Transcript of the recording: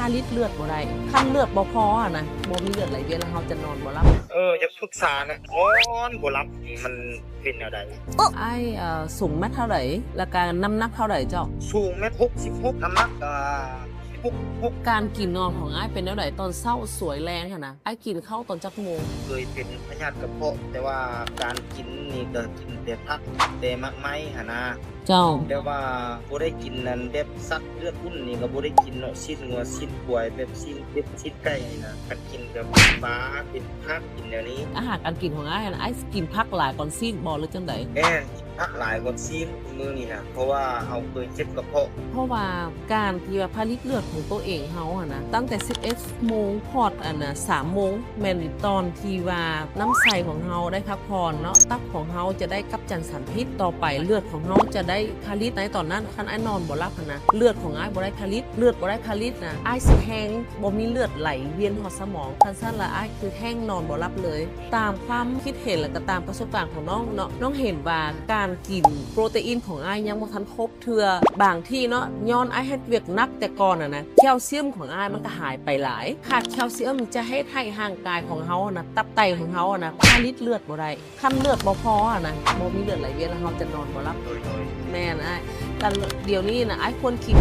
ຜະລິດເລືອດບໍ່ໄດ້. ຄັນເລືອດບໍ່ພໍຫັ້ນນະ, ບໍ່ມີເລືອດໄຫຼວຽນ ແລ້ວເຮົາຈະນອນບໍ່ຫຼັບ. ເອີ ຢາກປຶກສານະ, ນອນບໍ່ຫຼັບ ມັນເປັນແນວໃດ? ອ້າຍ ເອີ ສູງແມັດເທົ່າໃດ ແລ້ວກະນ້ຳໜັກເທົ່າໃດເຈົ້າ? ສູງແມັດຫົກສິບຫົກ ນ້ຳໜັກກໍຫົກ ຫົກ. ການກິນນອນຂອງອ້າຍເປັນແນວໃດ? ຕອນເຊົ້າສວຍແລງຫັ້ນນະ, ອ້າຍກິນເຂົ້າຕອນຈັກໂມງ? ເຄີຍເປັນພະຍາດກະເພາະ, ແຕ່ວ່າການກິນນີ້ກໍກິນແຕ່ຜັກ ແຕ່ໝາກໄມ້ຫັ້ນນະ. ເຈົ້າ. ແຕ່ວ່າບໍ່ໄດ້ກິນອັນແບບສັດເລືອດອຸ່ນນີ້ກໍບໍ່ໄດ້ກິນເນາະ, ຊີ້ນງົວ ຊີ້ນຄວາຍ ແບບຊີ້ນເປັດ ຊີ້ນໄກ່ນີ້ນະ. ຄັນກິນກໍເປັນປາ ເປັນຜັກ ກິນແນວນີ້. ອາຫານການກິນຂອງອ້າຍຫັ້ນ ອ້າຍກິນຜັກຫຼາຍກ່ອນຊີ້ນບໍ່ ຫຼືຈັ່ງໃດ? ແມ່ນ, ກິນຜັກຫຼາຍກ່ອນຊີ້ນມື້ນີ້ນະ, ເພາະວ່າເຮົາເຄີຍເຈັບກະເພາະ. ເພາະວ່າການທີ່ວ່າຜະລິດເລືອດຂອງໂຕເອງເຮົາຫັ້ນນະ, ຕັ້ງແຕ່ສິບເອັດໂມງຮອດອັນນະ ສາມໂມງ ແມ່ນຕອນທີ່ວ່ານ້ຳໃສຂອງເຮົາໄດ້ພັກຜ່ອນເນາະ, ຕັບຂອງເຮົາຈະໄດ້ກັບຈັນສານພິດ. ຕໍ່ໄປເລືອດຂອງເຮົາຈະໄດ້ຜະລິດໃນຕອນນັ້ນ. ຄັນອ້າຍນອນບໍ່ຫຼັບຫັ້ນນະ, ເລືອດຂອງອ້າຍບໍ່ໄດ້ຜະລິດ, ເລືອດບໍ່ໄດ້ຜະລິດນະ, ອ້າຍຊິແຮງ ບໍ່ມີເລືອດໄຫຼວຽນຮອດສະໝອງ. ຄັນຊັ້ນລະ ອ້າຍຄືແຮງນອນບໍ່ຫຼັບເລີຍ. ຕາມຄວາມຄິດເຫັນ ແລະກະຕາມປະສົບການຂອງນ້ອງເນາະ, ນ້ອງເຫັນວ່າການກິນໂປຣຕີອິນຂອງອ້າຍຍັງບໍ່ທັນຄົບ ເທື່ອ. ບາງທີເນາະ, ຍ້ອນອ້າຍເຮັດວຽກໜັກແຕ່ກ່ອນຫັ້ນນະ, ແຄວຊຽມຂອງອ້າຍມັນກໍຫາຍໄປຫຼາຍ. ຂາດແຄວຊຽມຈະເຮັດໃຫ້ຮ່າງກາຍຂອງເຮົາຫັ້ນນະ, ຕັບໄຕຂອງເຮົາຫັ້ນນະ, ຜະລິດເລືອດບໍ່ໄດ້. ຄັນເລືອດບໍ່ພໍຫັ້ນນະ, ບໍ່ມີເລືອດໄຫຼວຽນ ແລ້ວເຮົາຈະນອນບໍ່ຫຼັບ. ໂດຍ ໂດຍ. ແມ່ນອ້າຍ. ແຕ່ດຽວນີ້ນະ, ອ້າຍຄວນຄິດ.